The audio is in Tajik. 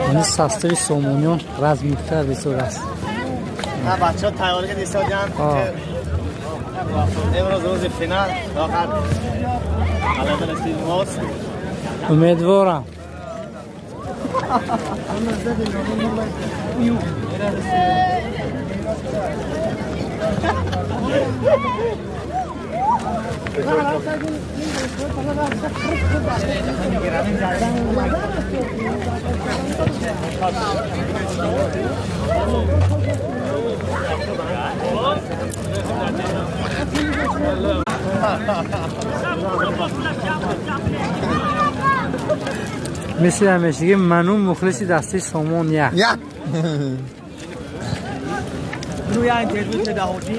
Ҳамин состави Сомониён размиктар бисёр аст. Бачаҳо тайёрӣ дисодиан. Имрӯз рӯзи финал, фақат ғалаба насиби мост. Умедворам. Мисли ҳамешагӣ, ману мухлиси дастаи Сомон як. Як. Я интервю медаҳодӣ.